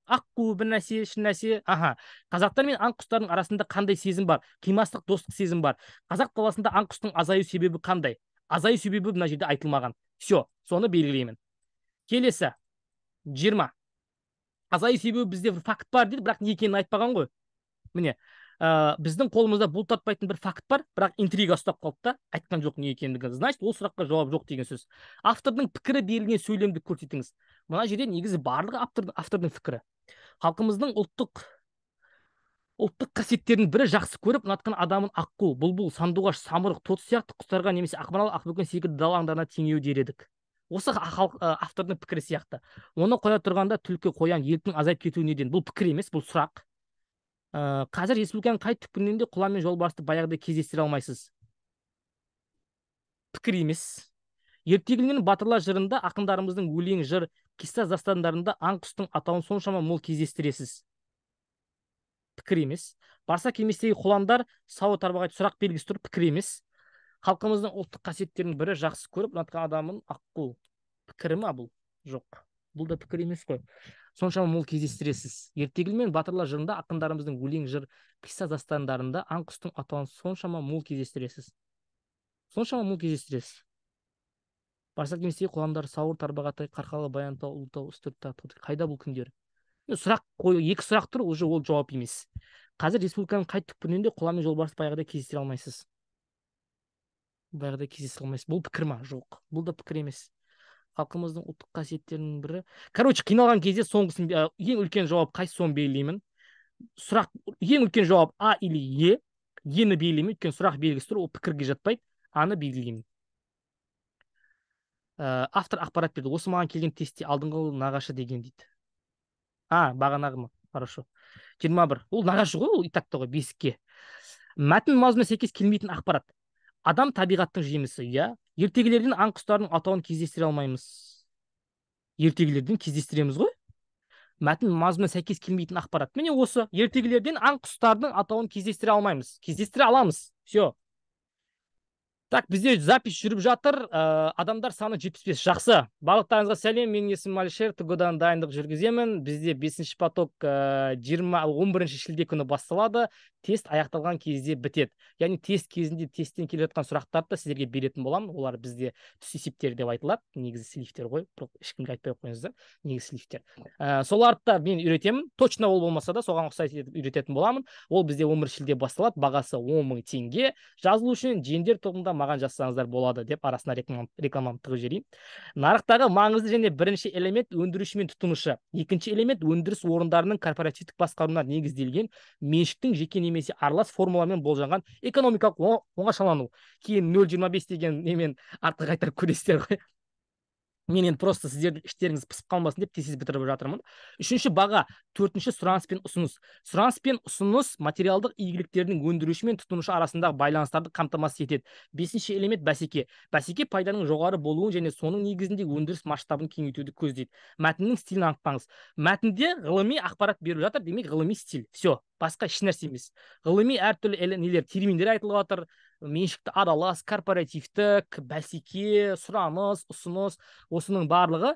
Аққу бір нәрсе, шын нәрсе. Аха. Қазақтар мен аң құстардың арасында қандай сезім бар? Қимастық, достық сезім бар. Қазақ даласында аң құстың азаю себебі қандай? Азаю себебі мына жерде айтылмаған. Все, соны белгілеймін. Келесі. 20. Азаю себебі бізде бір факт бар дейді, бірақ не екенін айтпаған ғой. Міне, біздің қолымызда бұлтартпайтын бір факт бар, бірақ интрига ұстап қалды да, айтқан жоқ не екендігін. Значит, ол сұраққа жауап жоқ деген сөз. Автордың пікірі берілген сөйлемді көрсетіңіз. Мына жерде негізі барлығы автордың пікірі. Халқымыздың ұлттық қасиеттерінің бірі жақсы көріп, ұнатқан адамын аққу, бұлбұл, сандуғаш, самұрық, тоты сияқты құстарға немесе ақмарал, ақбөкен секілді дала аңдарына теңеу дер едік. Осы автордың пікірі сияқты. Оны қоя тұрғанда түлкі, қоян, еліктің азайып кетуі неден? Бұл пікір емес, бұл сұрақ. Қазір республиканың қай түкпірінен де құлан мен жолбарысты баяғыдай кездестіре алмайсыз. Пікір емес. Ертегілер мен батырлар жырында ақындарымыздың өлең, жыр, қисса дастандарында аң құстың атауын соншама мол кездестіресіз. Пікір емес. Барсакелместегі құландар, сауы тарбағай сұрақ белгісі тұр, пікір емес. Халқымыздың ұлттық қасиеттерінің бірі жақсы көріп, ұнатқан адамын аққу. Пікірі ма бұл? Жоқ. Бұл да пікір емес қой. Соншама мол кездестіресіз. Ертегілер мен батырлар жырында ақындарымыздың өлең, жыр, қисса дастандарында аң құстың атауын соншама мол кездестіресіз. Соншама мол кездестіресіз. Барсакелместегі құландар, Сауыр, Тарбағатай, Қарқаралы, Баянтау, Ұлытау, Үстірт, Тотық. Қайда бұл күндері? Сұрақ қою, екі сұрақ тұр, уже ол жауап емес. Қазір республиканың қай түкпірінен де құлан мен жолбарысты баяғыдай кездестіре алмайсыз. Баяғыдай кездестіре алмайсыз. Бұл пікір ма? Жоқ. Бұл да пікір емес. Халқымыздың ұлттық қасиеттерінің бірі. Короче, қиналған кезде соңғысын, ең үлкен жауап қайсы, соны белгілеймін. Сұрақ, ең үлкен жауап А или Е. Ені белгілеймін, өйткені сұрақ белгісі тұр, ол пікірге жатпайды. Аны белгілеймін. Автор ақпарат берді. Осы маған келген тестте алдыңғы нағашы деген дейді. А, бағанағы ма? Хорошо. 21. Ол нағашы ғой, ол и так та ғой, бесікке. Мәтін мазмұнына сәйкес келмейтін ақпарат. Адам табиғаттың жемісі, иә. Ертегілерден аң құстардың атауын кездестіре алмаймыз. Ертегілерден кездестіреміз ғой. Мәтін мазмұнына сәйкес келмейтін ақпарат. Міне осы ертегілерден аң құстардың атауын кездестіре алмаймыз. Кездестіре аламыз. Все. Так, бізде запись жүріп жатыр. Адамдар саны 75. Жақсы. Барлықтарыңызға сәлем. Менің есімім Әлішер. ТГО-дан дайындық жүргіземін. Бізде 5-ші поток 11 шілде күні басталады. Тест аяқталған кезде бітеді. Яғни тест кезінде тесттен келе жатқан сұрақтарды да сіздерге беретін боламын. Олар бізде түс есептері деп айтылады. Негізі сливтер ғой. Бірақ ешкімге айтпай ақ қойыңыздар. Негізі сливтер. Соларды да мен үйретемін. Точно ол болмаса да соған ұқсай етіп үйрететін боламын. Ол бізде 11 шілде басталады. Бағасы 10 мың теңге. Жазылу үшін жендер тобында маған жазсаңыздар болады деп арасына рекламамды тығып жіберейін. Нарықтағы маңызды және бірінші элемент өндіруші мен тұтынушы. Екінші элемент өндіріс орындарының корпоративтік басқаруына негізделген меншіктің жеке немесе аралас формалармен болжанған экономикалық оңашалану. Кейін 0,25 деген немен артқа қайтарып көресіздер ғой. Мен енді просто сіздердің іштеріңіз пысып қалмасын деп тез-тез бітіріп жатырмын. Үшінші баға, төртінші сұраныс пен ұсыныс. Сұраныс пен ұсыныс материалдық игіліктердің өндіруші мен тұтынушы арасындағы байланыстарды қамтамасыз етеді. Бесінші элемент бәсеке. Бәсеке пайданың жоғары болуын және соның негізінде өндіріс масштабын кеңейтуді көздейді. Мәтіннің стилін анықтаңыз. Мәтінде ғылыми ақпарат беріліп жатыр, демек ғылыми стиль. Все, басқа ешнәрсе емес. Ғылыми әртүрлі нелер, терминдер айтылып жатыр. Меншікті аралас, корпоративтік, бәсеке, сұраныс, ұсыныс, осының барлығы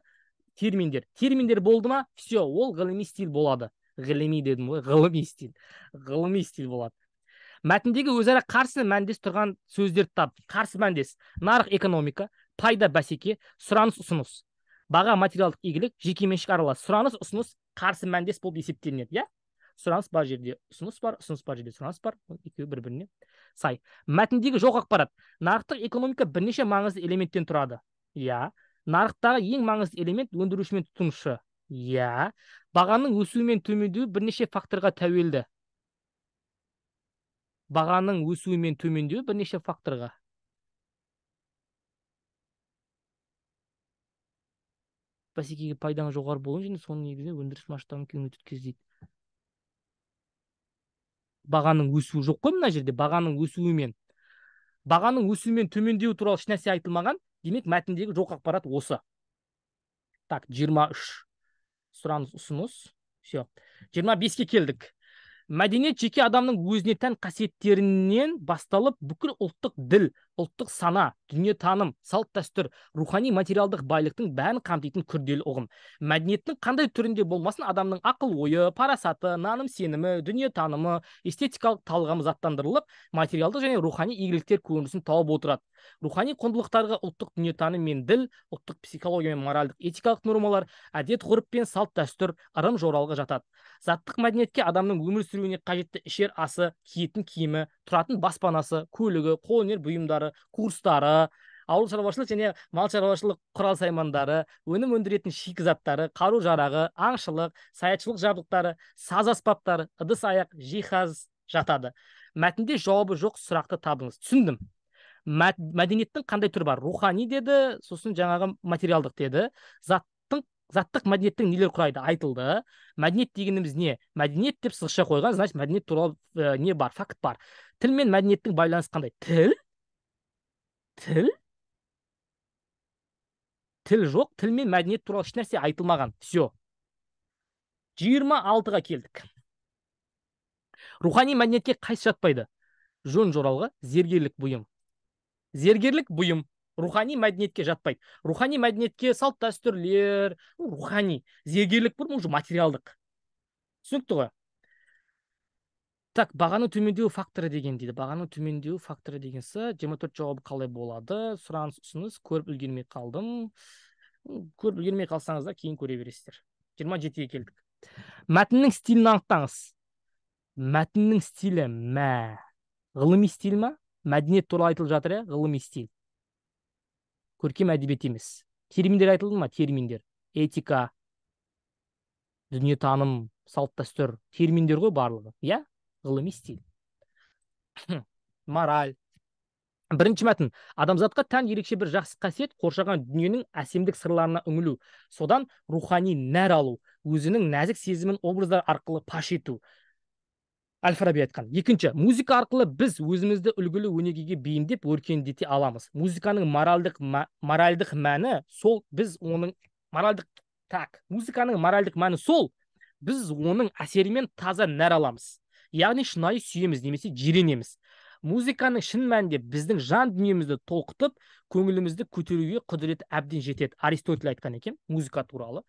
терминдер. Терминдер болды ма? Все, ол ғылыми стиль болады. Ғылыми дедім ғой, ғылыми стиль. Ғылыми стиль болады. Мәтіндегі өзара қарсы мәндес тұрған сөздерді тап. Қарсы мәндес. Нарық экономика, пайда бәсеке, сұраныс ұсыныс. Баға материалдық игілік, жекеменшік аралас. Сұраныс ұсыныс қарсы мәндес болып есептелінеді, иә? Сұраныс бар жерде ұсыныс бар, ұсыныс бар жерде сұраныс бар. Екеуі бір-біріне сай. Мәтіндегі жоқ ақпарат. Нарықтық экономика бірнеше маңызды элементтен тұрады. Иә. Нарықтағы ең маңызды элемент өндіруші мен тұтынушы. Иә. Бағаның өсуі мен төмендеуі бірнеше факторға тәуелді. Бағаның өсуі мен төмендеуі бірнеше факторға. Бәсекеге пайданың жоғары болуы және соның негізінде өндіріс масштабын кеңейтуді көздейді. Бағаның өсуі жоқ қой мына жерде, бағаның өсуімен. Бағаның өсуі мен төмендеуі туралы ешнәрсе айтылмаған, демек мәтіндегі жоқ ақпарат осы. Так, 23. Сұраныс, ұсыныс. Все. 25-ке келдік. Мәдениет жеке адамның өзіне тән қасиеттерінен басталып, бүкіл ұлттық діл, ұлттық сана, дүниетаным, салт-дәстүр, рухани материалдық байлықтың бәрін қамтитын күрделі ұғым. Мәдениеттің қандай түрінде болмасын адамның ақыл-ойы, парасаты, наным-сенімі, дүниетанымы, эстетикалық талғамы заттандырылып, материалдық және рухани игіліктер көрінісін тауып отырады. Рухани құндылықтарға ұлттық дүниетаным мен діл, ұлттық психология мен моральдық этикалық нормалар, әдет-ғұрып пен салт-дәстүр, ырым-жоралғы жатады. Заттық мәдениетке адамның өмір сүруіне қажетті ішер асы, киетін киімі, тұратын баспанасы, көлігі, қолөнер бұйымдары, курстары, ауыл шаруашылық және мал шаруашылық құрал саймандары, өнім өндіретін шикізаттары, қару-жарағы, аңшылық, саятшылық жабдықтары, саз аспаптары, ыдыс-аяқ, жиһаз жатады. Мәтінде жауабы жоқ сұрақты табыңыз. Түсіндім. Мәдениеттің қандай түрі бар? Рухани деді, сосын жаңағы материалдық деді. Заттық мәдениеттің нелер құрайды? Айтылды. Мәдениет дегеніміз не? Мәдениет деп сызықша қойған, значит, мәдениет туралы не бар? Факт бар. Тіл мен мәдениеттің байланысы қандай? Тіл? Тіл? Тіл жоқ, тіл мен мәдениет туралы ешнәрсе айтылмаған. Все. 26-ға келдік. Рухани мәдениетке қайсы жатпайды? Жөн жоралғы, зергерлік бұйым. Зергерлік бұйым рухани мәдениетке жатпайды. Рухани мәдениетке салт-дәстүрлер, рухани. Зергерлік бұйым уже материалдық. Түсінікті ғой? Так, бағаның төмендеу факторы деген дейді. Бағаның төмендеу факторы дегенсі 24 жауабы қалай болады? Сұраныс, ұсыныс, көріп үлгермей қалдым. Көріп үлгермей қалсаңыз да кейін көре бересіздер. 27-ге келдік. Мәтіннің стилін анықтаңыз. Мәтіннің стилі ғылыми стиль ма? Мәдениет туралы айтылып жатыр, иә? Ғылыми стиль. Көркем әдебиет емес. Терминдер айтылды ма? Терминдер. Этика, дүниетаным, салт-дәстүр. Терминдер ғой барлығы, иә? Ғылыми стиль. Мораль. Бірінші мәтін. Адамзатқа тән ерекше бір жақсы қасиет қоршаған дүниенің әсемдік сырларына үңілу. Содан рухани нәр алу, өзінің нәзік сезімін образдар арқылы паш ету. Әл-Фараби айтқан. Екінші, музыка арқылы біз өзімізді үлгілі өнегеге бейімдеп өркендете аламыз. Музыканың моральдық мәні сол, біз оның моральдық так, музыканың моральдық мәні сол, біз оның әсерімен таза нәр аламыз. Яғни шынайы сүйеміз немесе жиренеміз. Музыканың шын мәнінде біздің жан дүниемізді толқытып, көңілімізді көтеруге құдіреті әбден жетеді. Аристотель айтқан екен музыка туралы.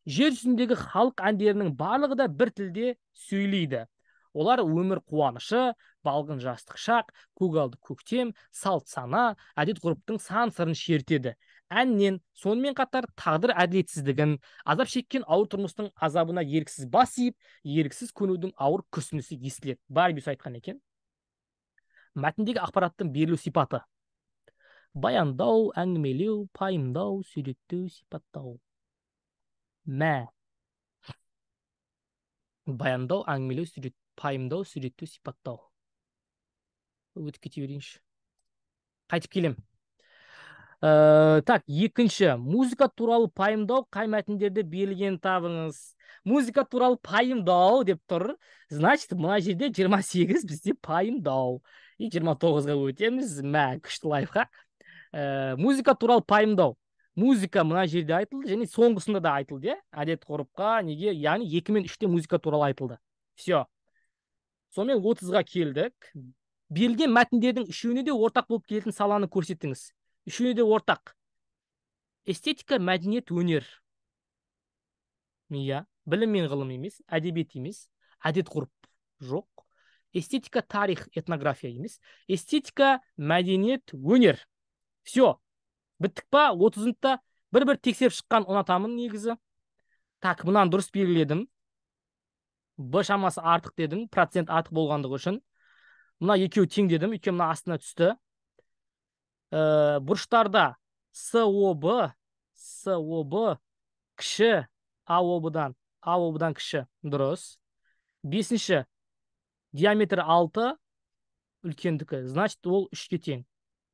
Жер жүзіндегі халық әндерінің барлығы да бір тілде сөйлейді. Олар өмір қуанышы, балғын жастық шақ, көгалды көктем, салт сана, әдет ғұрыптың сан сырын шертеді. Әннен сонымен қатар тағдыр әділетсіздігін, азап шеккен ауыр тұрмыстың азабына еріксіз бас иіп, еріксіз көнудің ауыр күрсінісі естіледі. Барбис айтқан екен. Мәтіндегі ақпараттың берілу сипаты. Баяндау, әңгімелеу, пайымдау, суреттеу, сипаттау. Мә. Баяндау, әңгімелеу, сурет, пайымдау, суреттеу, сипаттау. Өтіп кете берейінші. Қайтып келем. Так, екінші. Музыка туралы пайымдау қай мәтіндерде берілген табыңыз? Музыка туралы пайымдау деп тұр. Значит, мына жерде 28 бізде пайымдау. И 29-ға өтеміз. Мә, күшті лайфхак. Музыка туралы пайымдау. Музыка мына жерде айтылды, және соңғысында да айтылды, иә? Әдет ғұрыпқа, неге? Яғни 2 мен 3-те музыка туралы айтылды. Все. Сонымен 30-ға келдік. Берілген мәтіндердің үшеуіне де ортақ болып келетін саланы көрсетіңіз. Үшеуіне де ортақ. Эстетика, мәдениет, өнер. Иә, білім мен ғылым емес, әдебиет емес, әдет ғұрып жоқ. Эстетика, тарих, этнография емес. Эстетика, мәдениет, өнер. Все. Біттік па? 30-ында бір-бір тексеріп шыққан ұнатамын негізі. Так, мынаны дұрыс белгіледім. Б шамасы артық дедім, процент артық болғандығы үшін. Мына екеуі тең дедім, өйткені мына астына түсті. Бұрыштарда СОБ, СОБ кіші АОБ-дан, АОБ-дан кіші, дұрыс. Бесінші, диаметр 6 үлкендікі, значит ол 3-ке тең.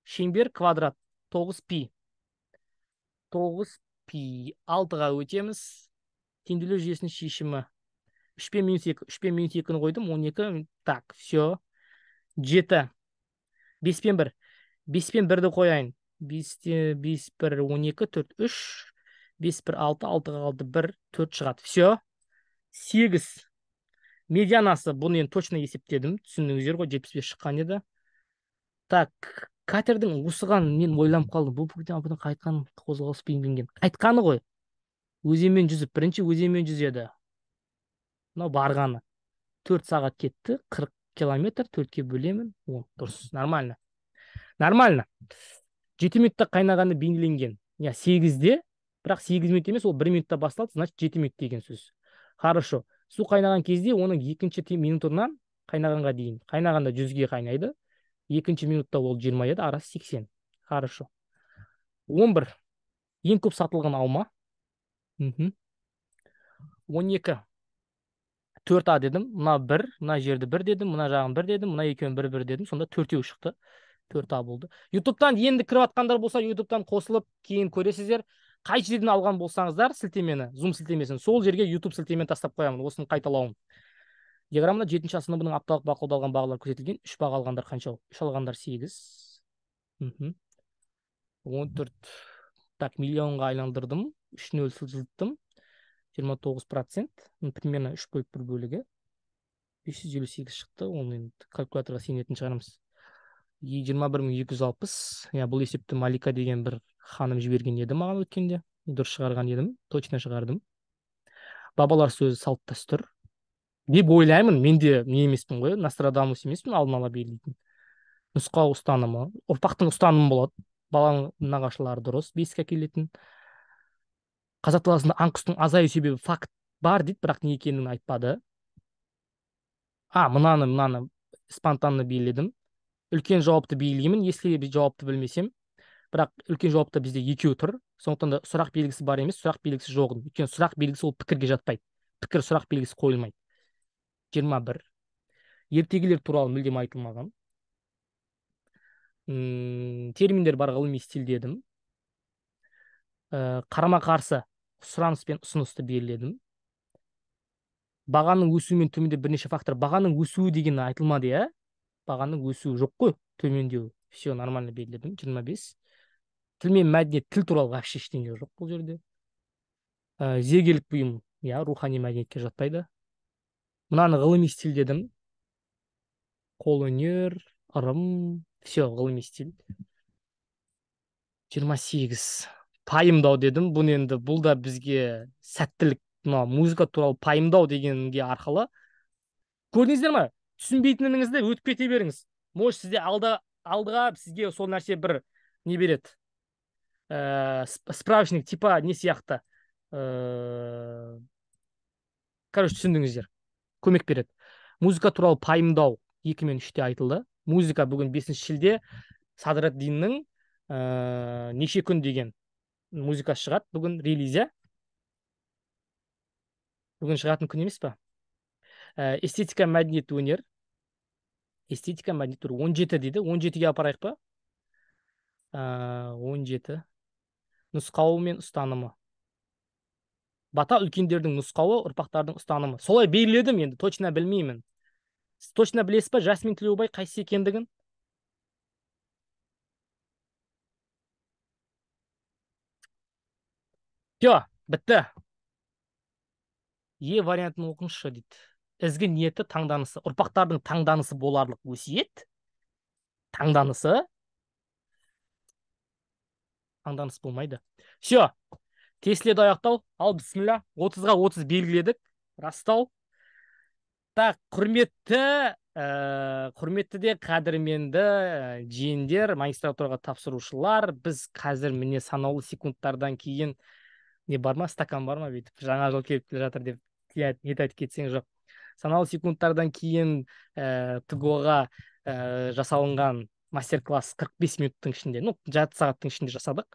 Шеңбер квадрат 9 пи. 9 пи. 6-ға өтеміз. Теңделу жүйесінің шешімі. 3 пен минус 2, 3 пен минус 2-ні қойдым, 12. Так, все. 7. 5 пен 1. 5 пен 1-ді қояйын. 5-те 5, 1, 12, 4, 3. 5, 1, 6, 6-ға қалды 1, 4 шығады. Все. 8. Медианасы, бұны енді точно есептедім. Түсіндіңіздер ғой, 75 шыққан еді. Так, катердің осыған мен ойланып қалдым. Бұл бұдан қайтқан қозғалыс бейімленген. Қайтқаны ғой. Өзенмен жүзіп, бірінші өзенмен жүзеді. Мынау барғаны. 4 сағат кетті, 40 километр, 4-ке бөлемін. 10. Дұрыс, нормально. Нормально. 7 минутта қайнағаны бейнеленген. Я 8-де, бірақ 8 минут емес, ол 1 минутта басталды, значит 7 минут деген сөз. Хорошо. Су қайнаған кезде оның екінші минутынан қайнағанға дейін. Қайнағанда 100-ге қайнайды. Екінші минутта ол 20 еді, арасы 80. Хорошо. 11. Ең көп сатылған алма. 12. 4А дедім. Мына 1, мына жерді 1 дедім, мына жағын 1 дедім, мына екеуін 1 1 дедім. Сонда 4-еу шықты. 4А болды. YouTube'тан енді кіріп жатқандар болса, YouTube'тан қосылып кейін көресіздер. Қай жерден алған болсаңыздар сілтемені, Zoom сілтемесін, сол жерге YouTube сілтемені тастап қоямын, осыны қайталауым. Диаграммада 7-ші сыныбының апталық бақылауда алған бағалар көрсетілген. 3 баға алғандар қанша? 3 алғандар 8. 14. Так, миллионға айландырдым. 3-0 жылжыттым. 29%. Примерно 3 бөліп 1 бөлігі. 558 шықты. Оны енді калькуляторға сенетін шығармыз. 21260. Я, бұл есепті Малика деген бір ханым жіберген еді маған өткенде. Дұрыс шығарған едім, точно шығардым. Бабалар сөзі салт дәстүр деп ойлаймын. Мен де не емеспін ғой, Нострадамус емеспін, алдын ала белгілейтін. Нұсқау ұстанымы, ұрпақтың ұстанымы болады. Баланың нағашылары дұрыс, бесікке әкелетін. Қазақ даласында аң құстың азаю себебі факт бар дейді, бірақ не екенін айтпады. Мынаны спонтанно белгіледім. Үлкен жауапты белгілеймін, если жауапты білмесем. Бірақ үлкен жауапта бізде екеу тұр. Сондықтан да сұрақ белгісі бар емес, сұрақ белгісі жоқ. Өйткені сұрақ белгісі ол пікірге жатпайды. Пікір сұрақ белгісі қойылмайды. 21. Ертегілер туралы мүлдем айтылмаған. Терминдер бар, ғылыми стиль дедім. Қарама-қарсы сұраныс пен ұсынысты белгіледім. Бағаның өсуі мен төмендеу бірнеше фактор. Бағаның өсуі деген айтылмады, иә? Бағаның өсуі жоқ қой, төмендеуі. Все нормально белгіледім. 25. Тіл мен мәдениет, тіл туралы вообще ештеңе жоқ бұл жерде. Зергерлік бұйым, иә, рухани мәдениетке жатпайды. Мынаны ғылыми стиль дедім. Қолөнер, Ырым, все, ғылыми стиль. 28. Пайымдау дедім. Бұл енді, бұл да бізге сәттілік, мына музыка туралы пайымдау дегенге арқылы. Көрдіңіздер ме? Түсінбейтініңізді өтіп кете беріңіз. Может, сізде алдыға сізге сол нәрсе бір не береді. Справочник типа не сияқты. Короче, түсіндіңіздер. Көмек береді. Музыка туралы пайымдау 2 мен 3-те айтылды. Музыка бүгін 5 шілде Садраддиннің неше күн деген музыка шығады. Бүгін релиз, бүгін шығатын күн емес па? Эстетика, мәдениет, өнер. Эстетика, мәдениет, өнер. 17 дейді. 17-ге апарайық па? 17. Нұсқауы мен ұстанымы. Бата үлкендердің нұсқауы, ұрпақтардың ұстанымы. Солай белгіледім енді, точно білмеймін. Сіз точно білесіз ба, Жасмин Тілеубай қайсы екендігін? Все, бітті. Е вариантын оқыңызшы дейді. Ізгі ниеті таңданысы, ұрпақтардың таңданысы боларлық өсиет. Таңданысы. Таңданыс болмайды. Все. Тестілеуді аяқтау. Ал бісміллә, 30-ға 30 белгіледік. Растау. Так, құрметті де қадірменді жиендер, магистратураға тапсырушылар, біз қазір міне санаулы секундтардан кейін не бар ма, стакан бар ма бүйтіп, жаңа жыл келіп келе жатыр деп не айтып кетсең жоқ. Санаулы секундтардан кейін ТГО-ға жасалынған мастер-класс 45 минуттың ішінде, ну, жарты сағаттың ішінде жасадық.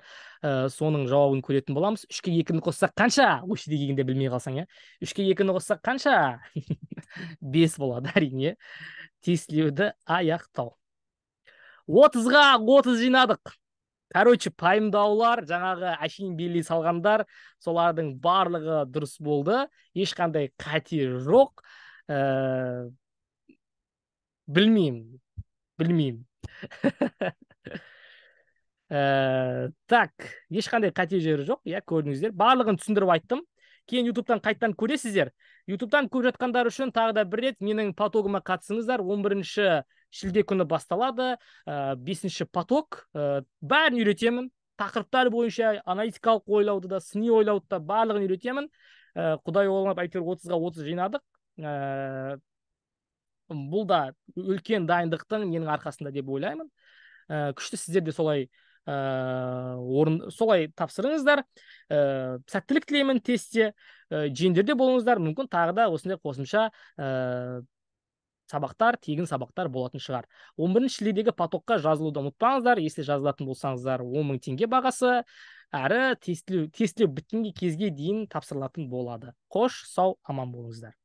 Соның жауабын көретін боламыз. 3-ке 2-ні қоссақ қанша? Осы дегенде білмей қалсаң, иә. 3-ке 2-ні қоссақ қанша? 5 болады, әрине. Тестілеуді аяқтау. 30-ға 30 жинадық. Короче, пайымдаулар, жаңағы әшейін белгілей салғандар, солардың барлығы дұрыс болды. Ешқандай қате жоқ. Білмеймін. Так, ешқандай қате жері жоқ, иә, көрдіңіздер. Барлығын түсіндіріп айттым. Кейін YouTube'тан қайттан көресіздер. YouTube'тан көріп жатқандар үшін тағы да бір рет менің потогыма қатысыңыздар. 11 шілде күні басталады. 5 поток. Бәрін үйретемін. Тақырыптар бойынша аналитикалық ойлауды да, сыни ойлауды да барлығын үйретемін. Құдай қалап әйтеуір 30-ға 30 жинадық. Бұл да үлкен дайындықтың менің арқасында деп ойлаймын. Күшті, сіздер де солай солай тапсырыңыздар. Сәттілік тілеймін тестте. Жиендерде болыңыздар. Мүмкін тағы да осындай қосымша сабақтар, тегін сабақтар болатын шығар. 11 шілдедегі потокқа жазылуды ұмытпаңыздар. Если жазылатын болсаңыздар, 10 000 теңге бағасы. Әрі тестілеу біткен кезге дейін тапсырылатын болады. Қош, сау, аман болыңыздар.